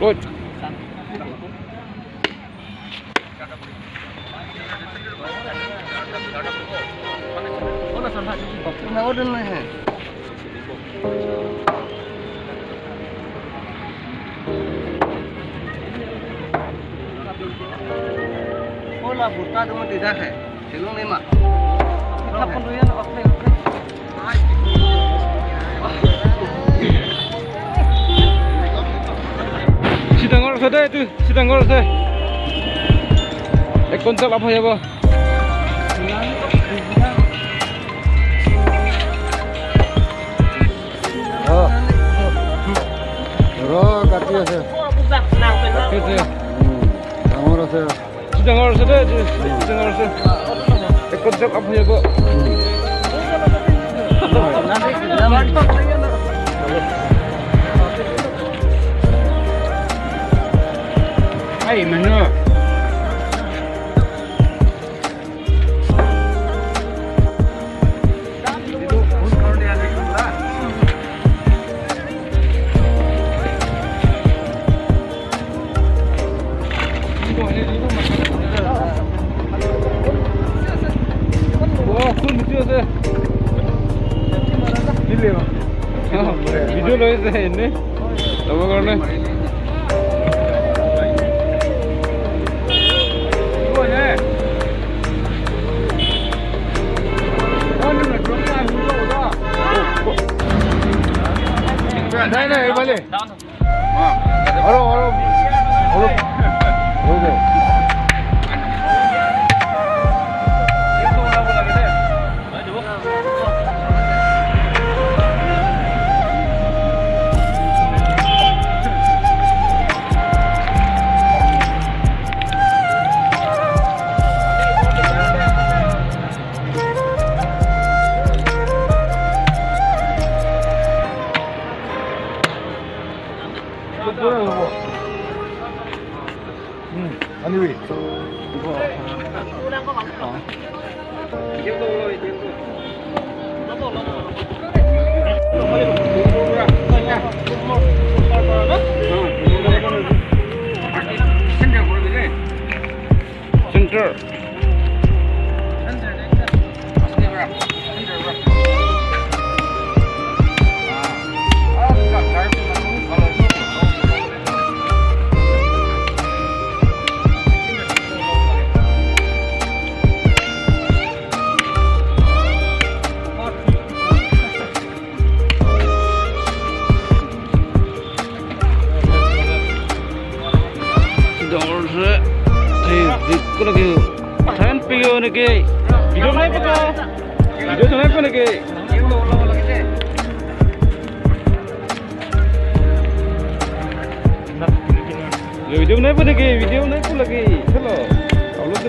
Good. ডাঙৰ আছে দেই, এইটো ডাঙৰ আছে, এক কুইণ্টেল লাভ হৈ যাব। কাটি আছে, ডাঙৰ আছে, ডাঙৰ আছে দেই, ডাঙৰ আছে, এক কুইণ্টেল লাভ হৈ যাব। Hey, Manu. Video লৈ আছে এনেই ল'বৰ কাৰণে। নাই নাই, এইফালে অলপ অলপ অলপ হ'ব। আনিবি। Center. নেকি ভিডিঅ' নাই পাব, ভিডিঅ' নাই পোৱা নেকি? ভিডিঅ' নাই পোৱা নেকি? ভিডিঅ' নাই পোৱা লাগি। চলো অলপ।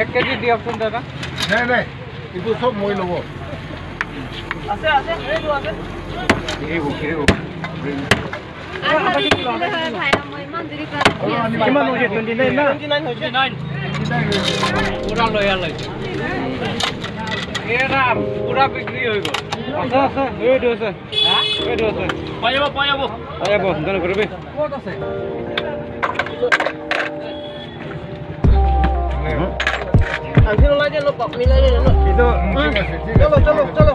এক কেজি দিয়কচোন দাদা। নাই নাই, এইটো চব মই ল'ব। আছে আছে। কিমান হৈছে? 29 না? পুৰা লৈ লৈছে, পুৰা বিক্ৰী হৈ গ'ল। আছে আছে, এইটো আছে, এইটো আছে। পাই যাব, পাই যাব, পাই যাব। চিন্তা নকৰিবি। ক'ত আছে? চলো চলো চলো।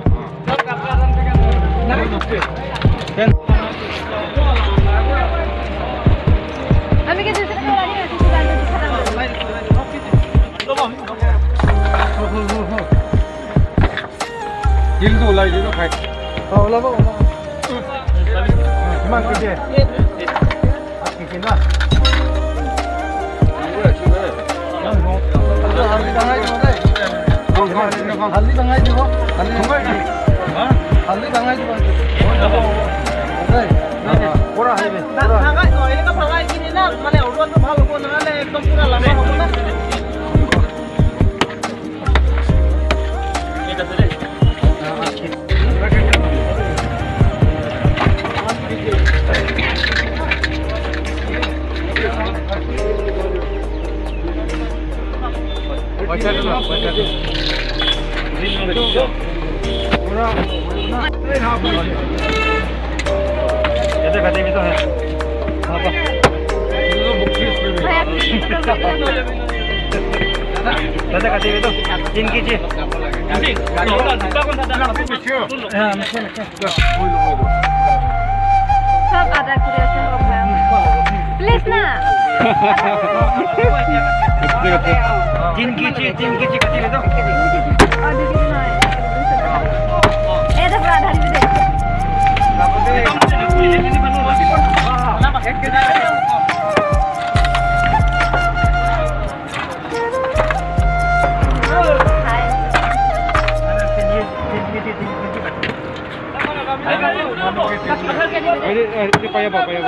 আমি কি 200 টাকা বাড়ি আছে? তিলটো ওলাই দিলো, খাই ওলাব। কিমান কেজি? 8 কেজি না? হালধি ভাঙাই দিব, হালধি ভাঙাই দিব। ভাঙাই কিনে না, মানে অৰুৱাটো ভাল হ'ব, নহ'লে একদম পুৰা লাম্বা হ'ব না। ইয়াতে কাটিবি তো। ভাই, আপনি দাদা, কাটিবি তো 3 কেজি। সব আদা করে আছে। প্লিজ না। 3 কেজি, 3 কেজি কাটিবি তো। 2 কেজি নহয়, 200 টাকা। এই দেখো, আধা দিবি দে। খাই। পাই যাব, পাই যাব।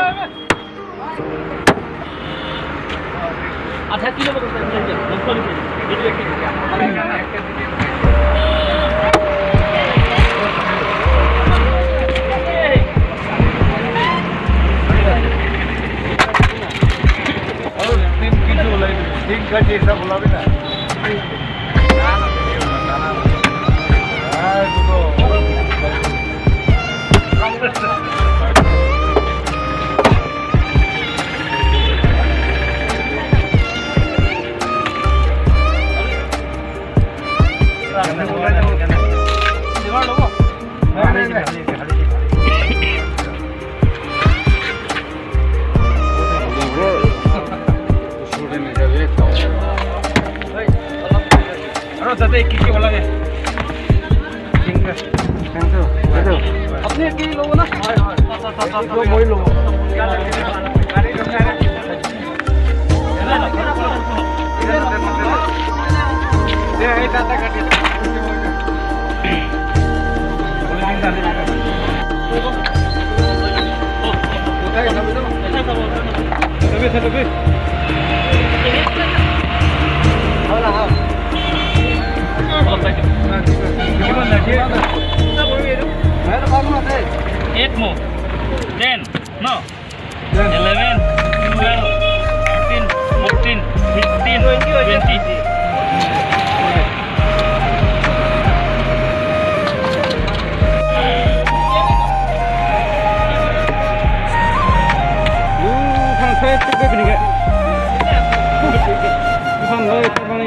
আধা কিলো। আৰু 3 কেজি ওলাই দিবি, 3 কেজি হিচাপ ওলাবি না। এইটোতো। নাই নাই। আৰু তাতে 1 কেজি ওলালে। আপুনি 1 কেজি ল'ব না? মই ল'ব। কোথায় যাবি তো? ল'বি, ল'বি। কিমান লাগে? Eight more. 10. No. 11, 12, 13, 14, 15, 20. 开这个给你看，你看来看看你。